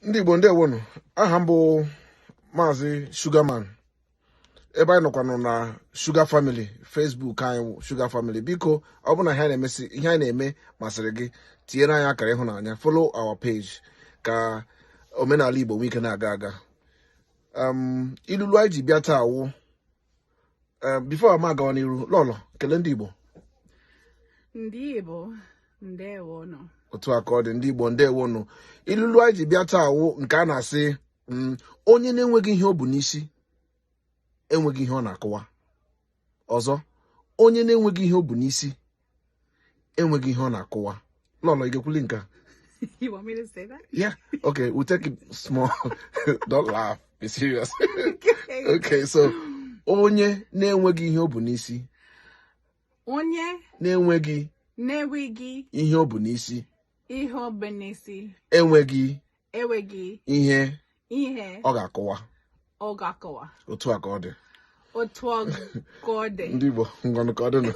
Ndị Igbo, ndewonụ. Aha m bụ Maazị Sugarman. Ebe anyị nọkwanụ na Sugar Family Facebook anyị wụ Sugar Family. Biko, ọ bụ na ihe anyị na-emesi, ihe anyị na-eme masịrị gị, tinyere anyị akara ịhụnanya, follow our page, ka omenala Igbo nwee ike na-aga aga. Ilulu anyị ji bịa taa wụ, before m agawa n'iru, Lọlọ, kelee ndị Igbo. Ndị Igbo, ndewonụ. Otu a ka ọ dị. Ndị Igbo, ndewonụ. Ilulu anyị ji bịa taa wụ nke a na-asị, onye na-enweghị ihe o bu n'isi enweghị ihe ọ na-akụwa. Ọzọ, onye na-enweghị ihe o bu n'isi enweghị ihe ọ na-akụwa. Lọlọ, ị ga-ekwuli nke a? You want me to say that? Yeah, okay, we'll take it small. Don't laugh, be serious. Okay. Okay, so onye na-enweghị ihe o bu n'isi Onye na-enweghị na-enweghị ihe o bu n'isi ihe ọ bụ n'isi enweghị enweghị ihe ihe ọ ga-akụwa. Ọ ga-akọwa. Otu a ka ọ dị. Otu ọ ka ọ dị. Ndị Igbo, ngwanụ, ka ọ dịnụ.